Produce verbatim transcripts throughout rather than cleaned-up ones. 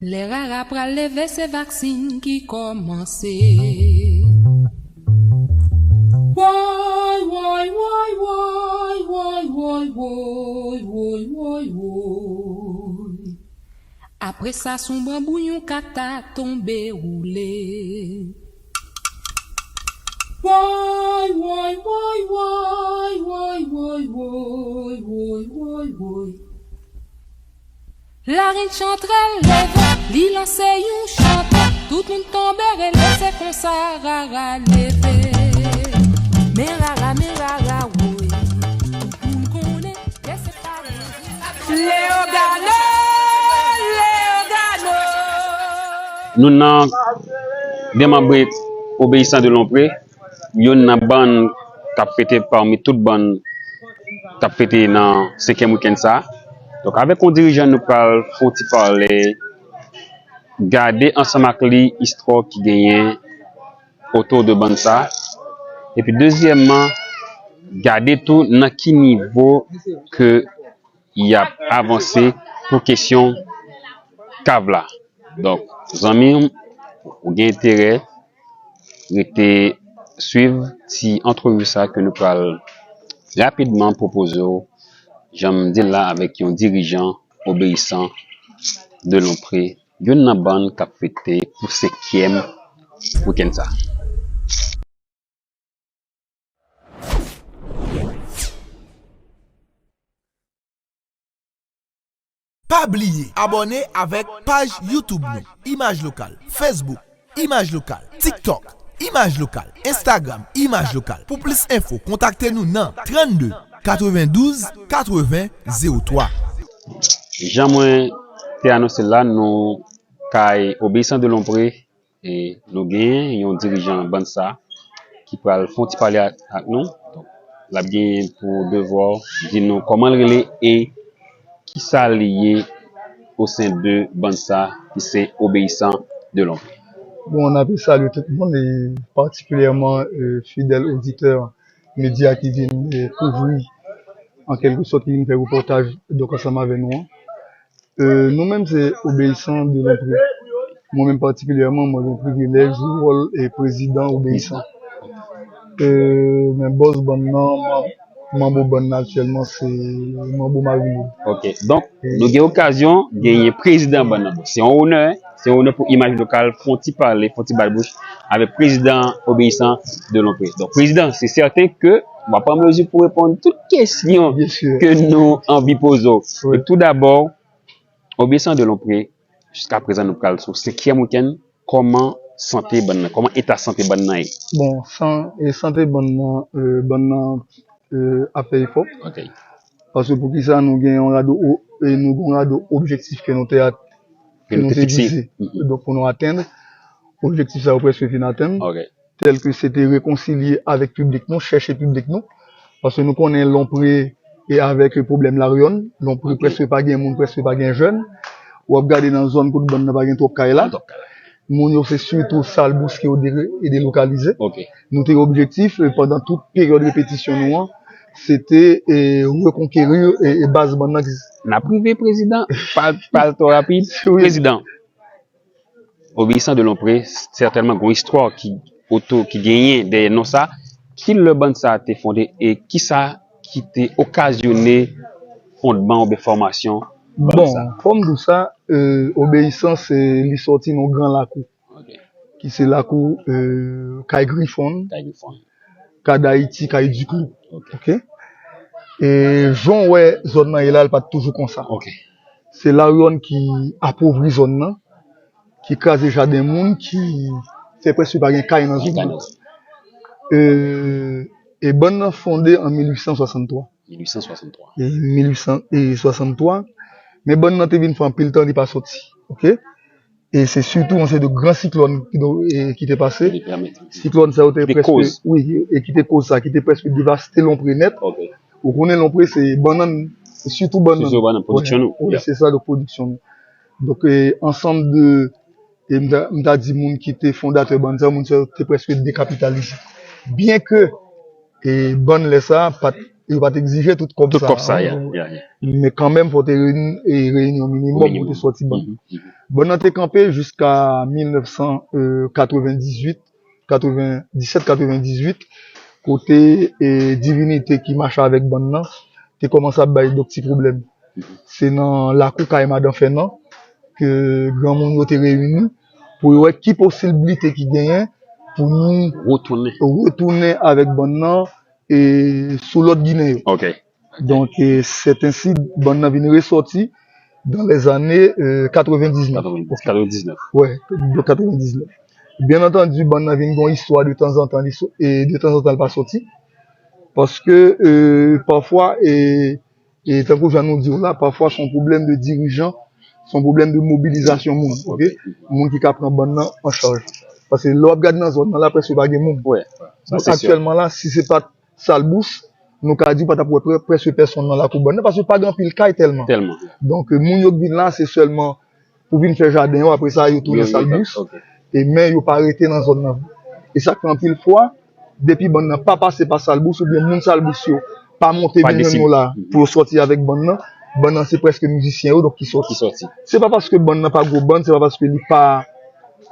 Lè rara pral leve, se vaksin ki kòmanse. Woy, woy, woy, woy, woy, woy, woy, woy, woy, woy. Apre sa, s on banbou yon kat ta tonbe woule. Woy, woy, woy, woy, woy, woy, woy, woy, woy, woy, woy. Larin chantre leve, li lanse yon chante. Tout moun tonbe rele, se konsa rara leve. Men rara, men rara, woy. Tout moun konnen, lè se pa Leyogano, Leyogano. Nou nan demanbre Obeyisan de Lombre, youn nan bann k ap fete pami tout bann k ap fete nan senkyèm wikenn sa a. Donk, avèk yon dirijan, nou pral fè yon ti pale, gade ansanm ak li istwa ki genyen otou de bann sa a. Epi, dezyèmman, gade tou nan ki nivo ke y ap avanse pou kesyon kav la. Donk, zanmi m, ou gen enterè rete swiv ti antrevi sa ke nou pral rapidman pwopoze w, jan m di l la, avèk yon dirijan Obeyisan de Lombre, youn nan bann k ap fete pou senkyèm wikenn sa. Pa bliye abòne avèk paj YouTube nou, Imaj Lokal, Facebook, Imaj Lokal, TikTok, Imaj Lokal, Instagram, Imaj Lokal. Pou plis enfo, kontakte nou nan trannde, katrevendouz, katreven, zewo twa. Jan mwen te anonse l la, nou kay Obeyisan de Lombre, e nou genyen yon dirijan bann sa ki pral fè yon ti pale ak, ak nou. Donk, l ap genyen pou devwa di nou kòman l rele e kisa li ye o sen de bann sa ki se Obeyisan de Lombre. Bon, n ap salye tout moun, e patikilyèman, e, fidèl oditè medya ki vin, e, kouvri, an kèlke sòt, ki vin fè repòtaj, donk, ansanm avè nou an. E, nou menm, se Obeyisan de Lombre. Mwen menm patikilyèman, mwen gen privilèj jwe wòl, e, prezidan Obeyisan. E, men bòs bann nan, man-, manbo bann nan aktyèlman, se manbo Marie Maud. Ok. Donk, e, nou gen okazyon genyen prezidan bann nan. Se yon onè, se yon onè pou Imaj Lokal, fè yon ti pale, fè yon ti bat bouch avèk prezidan Obeyisan de Lombre. Donk, prezidan, se sèten ke w ap an mezi pou reponn tout kesyon ke nou anvi poze w. Wi. E tou dabò, Obeyisan de Lombre, jiska prezan nou pral sou senkyèm wikenn, kòman sante bann nan, kòman eta sante bann nan ye? Bon, san-, e sante bann nan, e, bann nan, e, ap fè efò. Ok. Paske poukisa nou gen yon rado o-, e nou gen yon rado objektif ke nou te at-, ke nou te vize. Mhm. Donk, pou nou atenn, objektif sa yo prèske fin atenn. Ok. Tèl ke se te rekonsilye avèk piblik nou, chèche piblik nou. Paske nou konnen Lombre e avèk pwoblèm Laryonn, Lombre prèske pa gen moun, prèske pa gen jèn. W ap gade nan zòn kote bann nan pa gen twòp kay la. Moun yo se sitou sa l bouske yo de-, e delokalize. Nou te gen objektif, e pandan tout peryòd repetisyon nou an, se te, e, rekonkeri, e, e baz bann nan ki... N ap rive, prezidan. Pa, pa twò rapid. Wi. Prezidan. Obeyisan de Lombre, sètènman, gen yon istwa ki oto, ki genyen dèyè non sa. Ki lè bann sa a te fonde e kisa ki te okazyone fondman oubyen fòmasyon bann sa? Bon, fò m di w sa, e, Obeyisan, se, li sòti nan yon gran lakou, ki se lakou, e, Kay Griffon. Kay Griffon. Kay Dayiti, Kay Dikou. Ok. E jan w wè zòn nan ye la, l pa t toujou konsa. Ok. Se Laryonn ki apovri zòn nan, ki kraze jaden moun, ki fè prèske pa gen kay nan zòn nan. E, e bann nan fonde an mil uit san swasanntwa. Mil uit san swasanntwa. E mil uit san swasanntwa. Men bann nan te vin fè anpil tan li pa sòti. Ok? E se sitou yon seri de gran siklòn ki do-, e, ki te pase. Siklòn sa yo te prèske, wi, e ki te koz sa, ki te prèske devaste Lombre nèt. Ok. Ou konnen Lombre se bannann, sitou bannann. Sitou bannann, pwodiksyon nou. Wi, se sa, donk pwodiksyon nou. Donk, e, ansanm de, e, m ta, m ta di moun ki te fondatè bann sa, moun sa yo te prèske dekapitalize. Byen ke, e, bann lè sa pa t yo pa t egzije tout kòb sa. Tout kòb sa, ya, ya, ya. Men kanmenm, fò te reyini, e, reyini yon minimòm pou te sòti bann. Bann nan te kanpe jiska mil nèf san katrevendizuit, katrevendizuit, kote, e, divinite ki mache avèk bann nan te kòmanse ap bay dòk ti pwoblèm. Se nan lakou kay Madan Fènan ke granmoun yo te reyini pou yo wè ki posiblite ki genyen pou nou retounen avèk bann nan e sou lòd Ginen yo. Donk, e, c'est ainsi, bann nan vin resòti dans les années, e, katrevendiznèf. Katrevendiznèf. Wè, de katrevendiznèf. Byen antandi, bann nan vin gon istwa de tanzantan, li so- e de tanzantan li pa sòti. Paske, e, pafwa, e, e tankou jan nou di w la, pafwa se yon pwoblèm de dirijan, se yon pwoblèm de mobilizasyon moun, ok? Moun ki ka pran bann nan an chaj. Paske lè w ap gade nan zòn nan la, prèske pa gen moun. Aktyèlman la, si se pa t Salbous, nou ka di w pa t ap wè pre- prèske pèsonn nan lakou bann nan, paske pa gen anpil kay tèlman. Donk, e, moun yo k vin la, se sèlman pou vin fè jaden yo, apre sa, yo tounen Salbous. E men yo pa rete nan zòn nan. E sa k fè anpil fwa, depi bann nan pa pase pa Salbous, oubyen moun Salbous yo pa monte vin jwenn nou la pou yo sòti avèk bann nan, bann nan se prèske mizisyen yo, donk ki sòti. Se pa paske bann nan pa gwo bann, se pa paske li pa,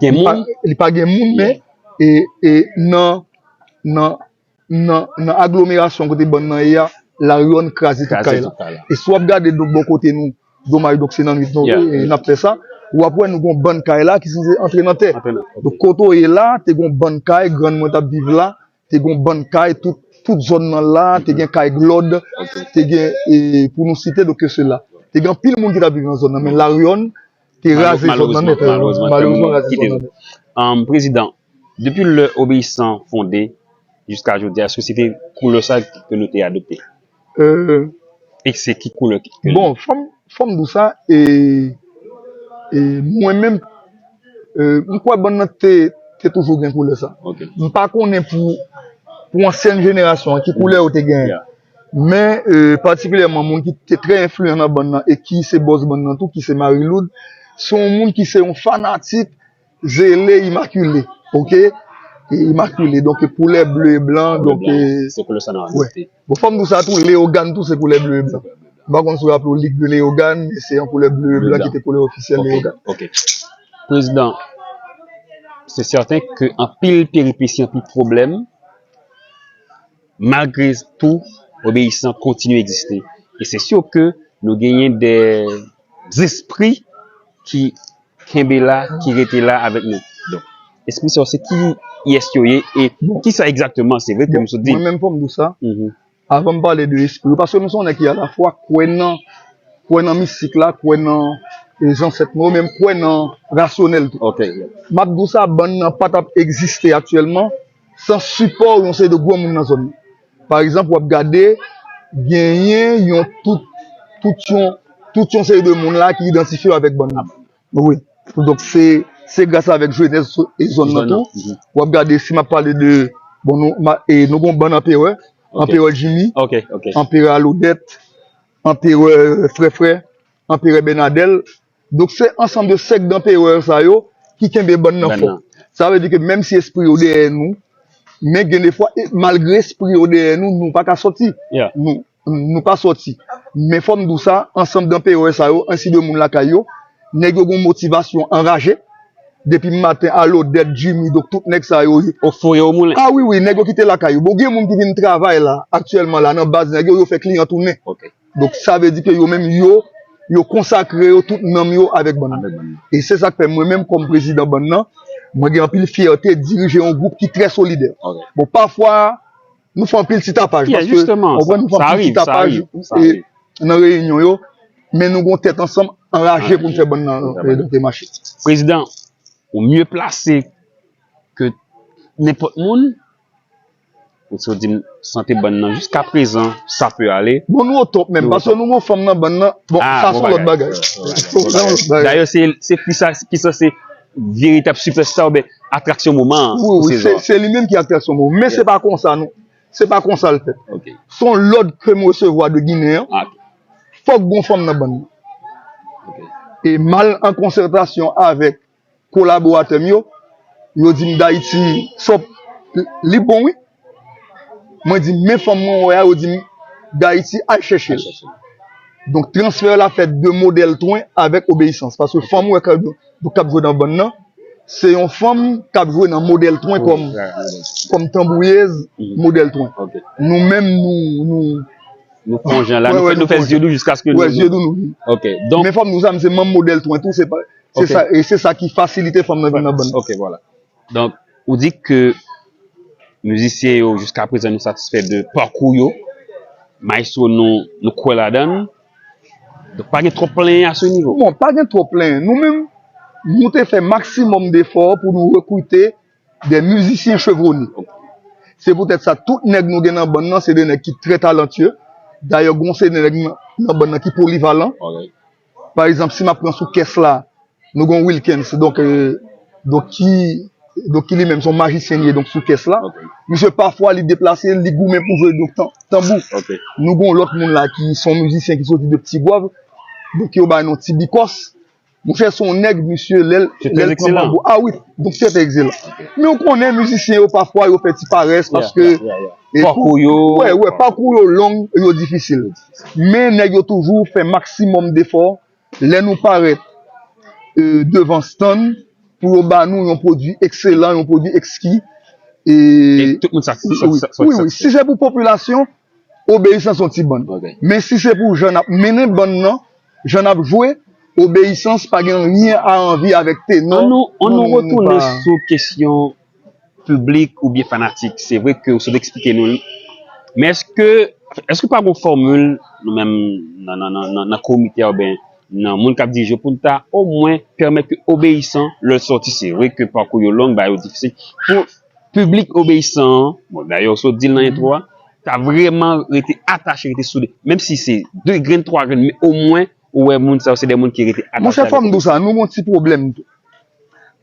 li pa, li pa gen moun, men e, e nan, nan nan, nan aglomerasyon kote bann nan ye a, laryòn kraze tout kay la. E si w ap gade donk bò kote nou, domaj donk se nan nwit nou, e, n ap fè sa, w ap wè nou gon bann kay la ki sanse antre nan tè. Donk kote w ye la, te gon bann kay, grann mwen t ap viv la, te gon bann kay, tout, tout zòn nan la, te gen kay Glòd, te gen, e, pou nou site, donk ke sela. Te gen anpil moun ki t ap viv nan zòn nan, men laryòn te raze zòn nan nèt, malerezman, raze zòn nan nèt. Prezidan, depi lè Obeyisan fonde, jiska jodi a, èske se te koulè sa ke nou te adopte? E se ki koulè ke... Bon, fò m, fò m di w sa, e, e mwen menm, e, m kwè bann nan te, te toujou gen koulè sa. M pa konnen pou, pou ansyen jenerasyon an, ki koulè yo te genyen. Men, e, patikilyèman, moun ki te trè enfliyan nan bann nan e ki se bòs bann nan tou, ki se Marie Lourdes, se yon moun ki se yon fanatik zele imakile, ok? E imakile, donk koulè ble e blan, donk, e, se koulè sa nou adopte. Bon, fò m di w sa tou, Leyogàn tou se koulè ble e blan. M pa konn si w raple w Ligue de Leyogàn, men se yon koulè ble e blan ki te koulè ofisyèl Leyogàn. Ok. Prezidan, se sèten ke anpil peripesi, anpil pwoblèm, malgre tou, Obeyisan kontinye egziste. E se si ke nou genyen de zespri ki kenbe la, ki rete la avèk nou. Donk, espri sa yo, se kiyès yo ye e kisa egzakteman, se vre ke m sot di. Mwen menm, fò m di w sa. Avan m pale de espri, paske nou se yon nèg ki alafwa kwè nan, kwè nan mistik la, kwè nan, e, zansèt nou yo, men m kwè nan rasyonèl tou. M ap di w sa, bann nan pa t ap egziste aktyèlman san sipò yon seri de gwo moun nan zòn nan. Pa egzanp, w ap gade, genyen yon tout, tout yon, tout yon seri de moun la ki idantifye yo avèk bann nan. Wi. Donk, se, se gras avèk jenès e zòn nan tou. W ap gade, si m ap pale de, bon, nou, ma, e, nou gon bann anperè, anperè Jimmy, anperè Alodèt, anperè Frè Frè, anperè Bènadèl. Donk, se ansanm de sèk danperè sa yo ki kenbe bann nan fò. Sa vle di ke menm si espri yo dèyè nou, men gen de fwa, e, malgre espri yo dèyè nou, nou pa ka sòti. Nou, nou pa sòti. Men fò m di w sa, ansanm danperè sa yo, ansanm de moun lakay yo, nèg yo gon motivasyon anraje. Depi maten, Alodèt, Jimmy, donk tout nèg sa yo. Yo foure yo moulen. A wi, wi, nèg yo kite lakay yo. Bon, gen moun ki vin travay la, aktyèlman la, nan baz nèg yo, yo fè kliyan tounen. Donk, sa vle di ke yo menm, yo, yo konsakre yo tout nanm yo avèk bann nan. E se sa k fè mwen menm, kòm prezidan bann nan, mwen gen anpil fyète dirije yon gwoup ki trè solidè. Bon, pafwa, nou fè anpil ti tapaj, paske, konprann, nou fè anpil ti tapaj, e, nan reyinyon yo, men nou gon tèt ansanm, anraje pou n fè bann nan, e, donk, mache. Prezidan, ou mye plase ke nenpòt moun, ou sot di m sante bann nan, jiska prezan, sa pe ale. Bon, nou o top menm, paske nou gon fanm nan bann nan, bon, sa se yon lòt bagay. Dayè, se, se fi sa ki sanse veritab sipèsta oubyen atraksyon moman an pou sezon an. Wi, wi, se, se li menm ki atraksyon moman. Men se pa konsa, non. Se pa konsa l fèt. Se yon lòd ke m resevwa de Ginen an. Fòk gon fanm nan bann nan. E m al an konsètasyon avèk kolaboratè m yo, yo di m Dayiti, sòp, li bon, wi. Mwen di, men fanm mwen wè a, yo di m, Dayiti, al chèche l. Donk, transfè la fèt de Modèl Twen avèk Obeyisans. Paske fanm ou wè k ap, donk, k ap jwe nan bann nan, se yon fanm k ap jwe nan Modèl Twen kòm, kòm tanbouyèz Modèl Twen. Nou menm, nou, nou, Nou fè yon jan la, nou fè, nou fè zye dou jiskaske nou. Wè, zye dou nou. Ok, donk. Men fanm nou sa, se manm Modèl Twen tou, se pa, se sa, e se sa ki fasilite fanm nan vin nan bann nan. Ok, vwala. Donk, ou di ke mizisyen yo, jiska prezan, nou satisfè de pakou yo. Maestro nou, nou kwè ladan l. Donk, pa gen twòp plenyen a se nivo. Bon, pa gen twòp plenyen. Nou menm, nou te fè maksimòm defò pou nou rekrite de mizisyen chevroné. Se poutèt sa, tout nèg nou gen nan bann nan, se de nèg ki trè talantye. Dayè, gon se de nèg nan, nan bann nan ki polivalan. Pa egzanp, si m ap pran sou kès la, nou gon Wilkens, donk, euh, donk ki, donk ki li menm se yon majisyen li ye, donk sou kès la. Misye pafwa li deplase, li goumen pou jwe donk tan- tanbou. Nou gon lòt moun la ki se yon mizisyen ki soti de Ti Gwav, donk yo ba nou Ti Bikòs. Monchè, se yon nèg, misye, lè l lè l pran banbo. A wi, donk se te egzelan. Men ou konnen mizisyen yo pafwa yo fè ti parès paske e tou, wè, wè, pakou yo long, yo difisil. Men nèg yo toujou fè maksimòm defò. Lè nou parèt, euh, devan stand pou yo ba nou yon pwodui ekselan, yon pwodui ekski. E, e tout moun satisfè. Wi, wi. Si se pou popilasyon, Obeyisans yon ti bann. Men si se pou jan n ap mennen bann nan, jan n ap jwe, Obeyisans pa gen anyen a anvi avèk tenò. An nou, an nou retounen sou kesyon piblik oubyen fanatik. Se vre ke ou sot eksplike nou l. Men èske, èske pa gon fòmil nou menm nan, nan, nan, nan, nan komite a oubyen nan moun k ap dirije pou n ta omwen pèmèt ke Obeyisan lè l sòti, se vre ke pakou yo long, bagay yo difisil. Pou piblik Obeyisan an, bon, dayè ou sot di l nan entwo a, ta vrèman rete atache, rete soude. Menm si se de grenn, twa grenn, men omwen ou wè moun sa yo se de moun ki rete atache. Monchè, fò m di w sa, nou gon ti pwoblèm tou.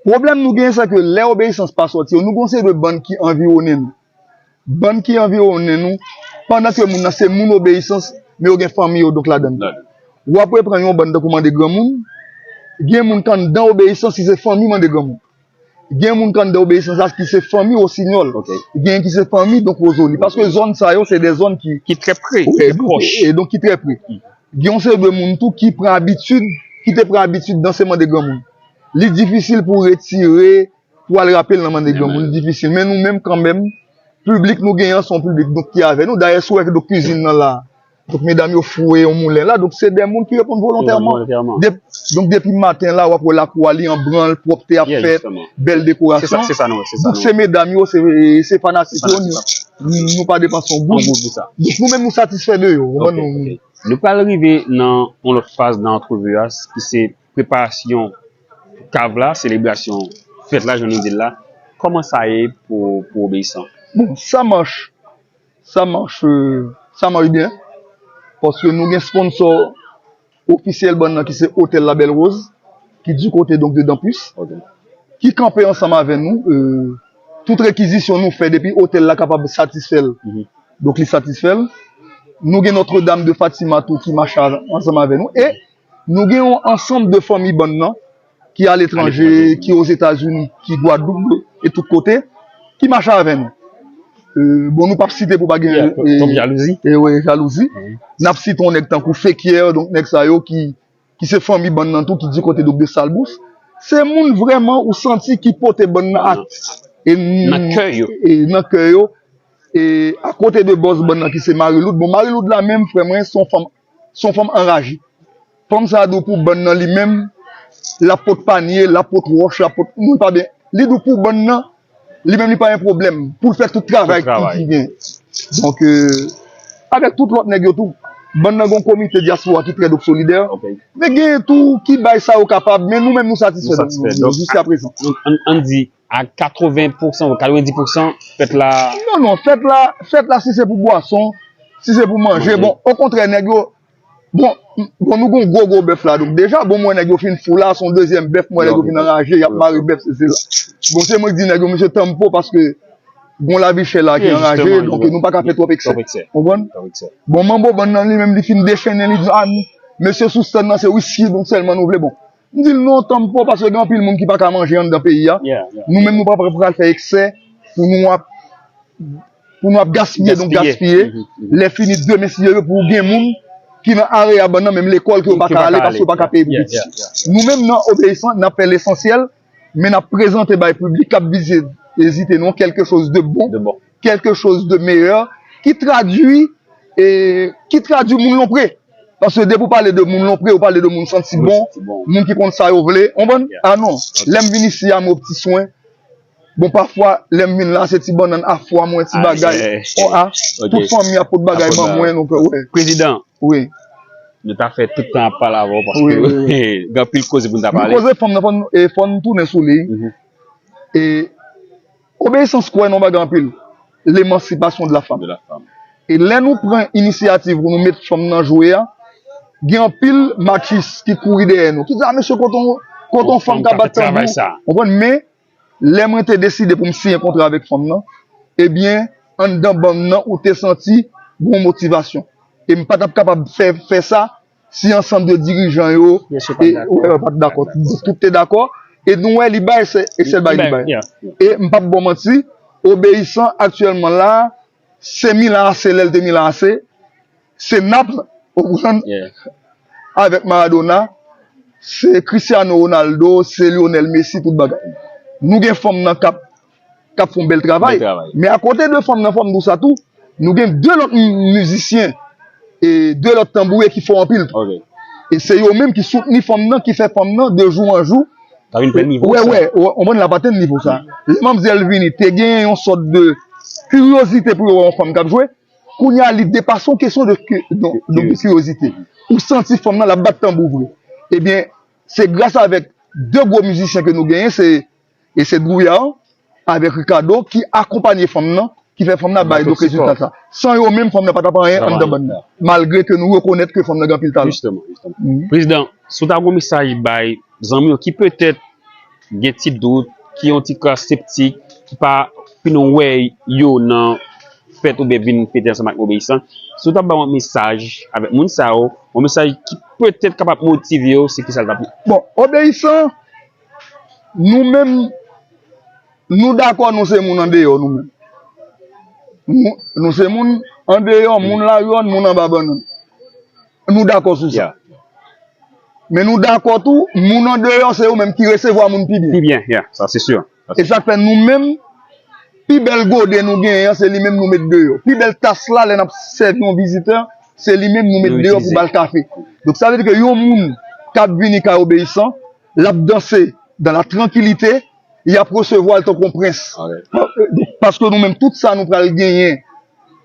Pwoblèm nou genyen se ke lè Obeyisans pa sòti yo, nou gon seri de bann ki anviwonnen nou. Bann ki anviwonnen nou, pandan ke moun nan se moun Obeyisans, men yo gen fanmi yo donk ladan l. W ap reprann yon bann tankou Mande Granmoun, gen moun k anndan Obeyisans ki se fanmi Mande Granmoun. Gen moun k anndan Obeyisans la ki se fanmi Wosinyòl. Gen ki se fanmi donk Wozoli. Paske zòn sa yo se de zòn ki. Ki trè pre, ki trè pwòch. E donk ki trè pre. Gen yon seri de moun tou ki pran abitid, ki te pran abitid danse Mande Granmoun. Li difisil pou w retire, pou w al rape l nan Mande Granmoun, li difisil. Men nou menm kanmenm, piblik nou genyen an se yon piblik donk ki avè nou. Dayè, si w wè ke donk kizin nan la, donk medam yo foure yon moulen la, donk se de moun ki reponn volontèman. Donk depi maten la, w ap wè lakou a li an branl, pwòpte ap fèt, bèl dekorasyon. Donk se medam yo, se, se fanatik yo, nou, nou pa depanse yon goud. Donk nou menm nou satisfè de yo. Ou konprann nou. Nou pral rive nan yon lòt faz nan antrevi a, ki se preparasyon kav la, selebrasyon fèt la, jan nou di l la. Kòman sa ye pou, pou Obeyisan? Bon, sa mach, sa mach, euh, sa mach byen. Paske nou gen sponsò ofisyèl bann nan ki se Otèl La Belle Rose, ki di kote donk de Dampus, ki kanpe ansanm avè nou. Euh, tout rekizisyon nou fè depi otèl la kapab satisfè l. Donk li satisfè l. Nou gen Notre Dame de Fatima tou ki mache a- ansanm avè nou. E nou gen yon ansanm de fanmi bann nan ki aletranje, ki Ozetazini, ki Gwadloup e tout kote, ki mache avè nou. Euh, bon, nou p ap site pou pa gen, euh, jalouzi. E wi, jalouzi. N ap site yon nèg tankou Fekyè, donk nèg sa yo ki ki se fanmi bann nan tou, ki di kote donk de Salbous. Se moun vrèman ou santi ki pote bann nan ak, e, nan kè yo. E nan kè yo. E akote de bòs bann nan ki se Mariloud. Bon, Mariloud la menm, frè mwen, se yon fanm, se yon fanm anraje. Fanm sa a di w pou bann nan li menm, l ap pot panye, l ap pot wòch, l ap pot moun pa byen. Li di w pou bann nan, li menm li pa gen pwoblèm pou l fè tout travay ki, ki gen. Donk, euh, avèk tout lòt nèg yo tou, bann nan gon komite dyaspora ki trè donk solidè. Men genyen tou ki bay sa yo kapab, men nou menm nou satisfè donk nou, jiska prezan. Donk, ann, ann di, a katreven pousan ou katrevendis pousan, fèt la. Non, non, fèt la, fèt la, si se pou bwason, si se pou manje, bon, okontrè, nèg yo, Bon, m- bon, nou gon gwo gwo bèf la. Donk deja, bon, m wè nèg yo fin fou la, se yon dezyèm bèf, m wè nèg yo fin anraje, y ap mare bèf, se, se la. Bon, se mwen ki di nèg yo, mesye, tanpo, paske gon lavi chè la ki anraje, donk nou pa ka fè twòp eksè. Konprann? Bon, manbo bann nan li menm, li fin dechennen, li di, a, mesye, sou sèn nan, se wiski, donk sèlman nou vle. Bon, m di l, non, tanpo, paske gen anpil moun ki pa ka manje anndan peyi a. Nou menm, nou pa pral fè eksè pou nou ap pou nou ap gaspiye, donk gaspiye. Lè fini, demen, si Dye vle, pou gen moun ki nan area bann nan, menm lekòl ke yo pa ka ale, paske yo pa ka peye pou piti. Nou menm nan Obeyisan, n ap fè lesansyèl, men n ap prezante bay piblik k ap vizite nou quelque chose de bon, quelque chose de meilleur, ki tradui, e, ki tradui moun Lompré. Paske depi w pale de moun Lompré, ou pale de moun santi bon, moun ki konn sa yo vle. Ou konprann? Ah non, lè m vin isi a, m wè ti swen. Bon, pafwa, lè m vin la, se ti bannann afwa mwen, ti bagay. Oh, ah, tout fanmi ap pot bagay ban mwen, donk, wè. Prezidan, wi, nou ta fè tout tan ap pale avè w paske gen anpil koze pou n ta pale. Nou koze fanm nan, fò n, e, fò n tounen sou li. E Obeyisans kwè nan bagay anpil, lemansipasyon de la fanm. E lè nou pran inisyativ pou nou met fanm nan jwe a, gen anpil matchis ki kouri dèyè nou, ki di, "A, mesye, kote yon, kote yon fanm ka bat tanbou?" Konprann? Men, lè mwen te deside pou m siyen kontra avèk fanm nan, ebyen, anndan bann nan, ou te santi gon motivasyon. E m pa t ap kapab fè, fè sa si ansanm de dirijan yo, e, wè, yo pa t dakò. Tout te dakò. E nou wè, li bay, se, e sèl bay li bay. E m p ap ba w manti, Obeyisan aktyèlman la, se Milan A C lè l te Milan A C, se Naples, ou konprann, avèk Maradona, se Cristiano Ronaldo, se Lionel Messi, tout bagay. Nou gen fanm nan k ap, k ap fè yon bèl travay. Men akote de fanm nan, fò m di w sa tou, nou gen de lòt mi-, mizisyen e de lòt tanbouye ki fò anpil tou. E se yo menm ki soutni fanm nan, ki fè fanm nan, de jou an jou, wè, wè, ou konprann, l ap atenn nivo sa. Lè manmzèl vini, te gen yon sòt de kiryozite pou yo wè yon fanm k ap jwe. Kounye a, li depase yon kesyon de ki-, de, de kiryozite. Ou santi fanm nan, l ap bat tanbou vre. Ebyen, se gras avèk de gwo mizisyen ke nou genyen, se, e se Drouillard avèk Ricardo ki akonpanye fanm nan, ki fè fanm nan bay donk rezilta sa. San yo menm, fanm nan pa t ap anyen anndan bann nan. Malgre ke nou rekonèt ke fanm nan gen anpil talan. Jisteman, jisteman. Prezidan, si w ta gon mesaj bay zanmi w ki petèt gen ti dout, ki yon ti kras septik, ki pa fin wè yo nan fèt oubyen vin fete ansanm ak Obeyisan. Si w ta ba yon mesaj avèk moun sa yo, yon mesaj ki petèt kapab motive yo, se kisa l t ap ye? Bon, Obeyisan, nou menm, nou dakò nou se moun andeyò nou menm. Nou, nou se moun andeyò, moun Layòn, moun anba bannann. Nou dakò sou sa. Men nou dakò tou, moun andeyò se yo menm ki resevwa moun pi byen. Pi byen, yeah, sa se si. E sa k fè nou menm, pi bèl gode nou genyen an, se li menm nou met deyò. Pi bèl tas la, lè n ap sèvi yon vizitè, se li menm nou met deyò pou ba l kafe. Donk, sa vle di ke yon moun k ap vini kay Obeyisan, l ap danse dans la tranquillité, y ap resevwa l tankou yon prens. Paske nou menm, tout sa nou pral genyen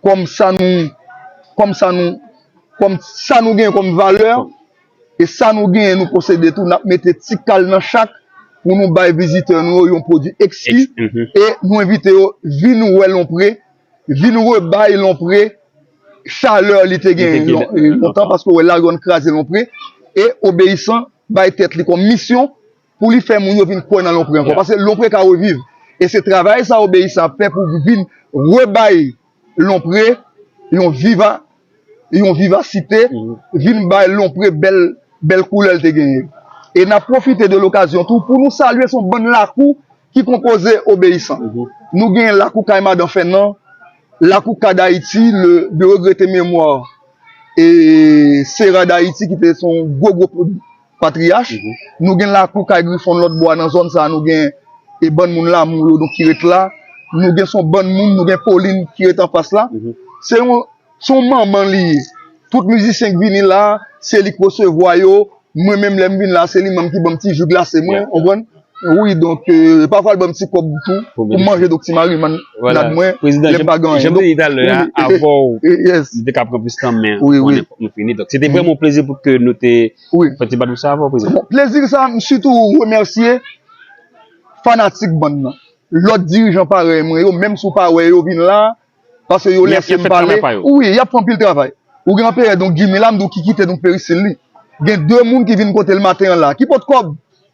kòm sa nou, kòm sa nou, kòm sa nou genyen kòm valè, e sa nou genyen nou posede tou, n ap mete ti kal nan chak pou nou bay vizitè nou yo yon pwodui ekski, e nou envite yo vin wè Lompré, vin rebay Lompré chalè li te genyen lontan, paske w wè Layòn kraze Lompré, e Obeyisan bay tèt li kòm misyon pou li fè moun yo vin kwè nan Lompré ankò. Paske Lompré ka reviv. E se travay sa Obeyisan ap fè pou vin rebay Lompré yon viva, yon vivasite, vin bay Lompré bèl, bèl koulè l te genyen. E n ap pwofite de lokazyon tou pou nou salye, se yon bann lakou ki konpoze Obeyisan. Nou gen lakou kay Madan Fènan, lakou Ka Dayiti, le, de regrete memwa, e Sera Dayiti, ki te se yon gwo, gwo patriyach. Nou gen lakou kay Griffon lòt bò a, nan zòn sa a, nou gen e bann moun Lamou yo, donk, ki ret la. Nou gen se yon bann moun, nou gen Pauline ki ret anfas la. Se yon, se yon manman li ye. Tout mizisyen k vini la, se li k resevwa yo. Mwen menm, lè m vin la, se li menm ki ban m ti ji glase mwen, ou konprann? Wi, donk, e, pafwa l ban m ti kòb tou pou m manje, donk, ti marimann nan mwen, lè m pa gen anyen. Donk, jan m te di talè a, avè w, nou te ka pran plis tan, men konnen fòk nou fini. Donk, se te vrèman yon plezi pou ke nou te fè ti bat sa avè w, prezidan. Bon, plezi sa, m sitou remèsye fanatik bann nan. Lòt dirijan parèy mwen yo, menm si w pa wè yo vin la, paske yo lèse m pale. Wi, y ap fè anpil travay. Ou gen anperè, donk, Jimmy la, m di w ki kite, donk, peristil li. Gen de moun ki vin kote l maten an la, ki pot kòb,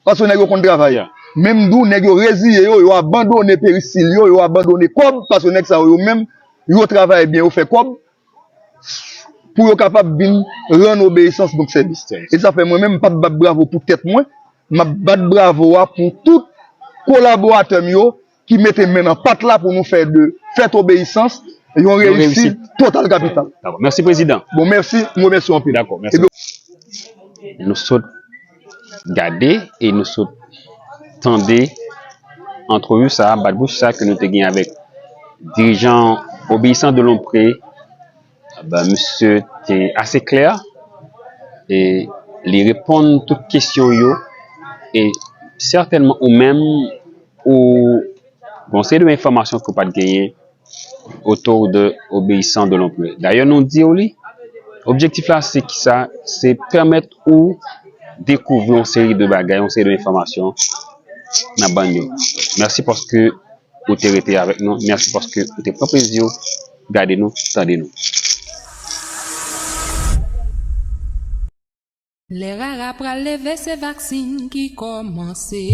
paske nèg yo konn travay. Men m di w, nèg yo reziye yo, yo abandone peristil yo, yo abandone kòb, paske nèg sa yo, yo menm, yo travay byen, yo fè kòb. Pou yo kapab vin rann Obeyisans donk sèvis. E sa fè mwen menm, m p ap bat bravo pou tèt mwen, m ap bat bravo a pou tout kolaboratè m yo ki mete men nan pat la pou nou fè de fèt Obeyisans Yon reyisit total kapital. Dakò. Mèsi, prezidan. Bon, mèsi, m remèsye w anpil. Dakò, mèsi. Nou sot gade e nou sot tande antrevi sa, bat bouch sa ke nou te gen avèk dirijan Obéissant de Lompré. Ben, misye te ase klè e li reponn tout kesyon yo e sètènman ou menm ou gon seri de enfòmasyon ke w pa t genyen otou de Obéissant de Lompré. Dayè, nou di w li, objektif la se kisa? Se pèmèt ou dekouvri yon seri de bagay, yon seri de enfòmasyon nan bann yo. Mèsi paske ou te rete avèk nou. Mèsi paske ou te pran plezi w gade nou, tande nou. Lè rara pral leve, se vaksin ki kòmanse.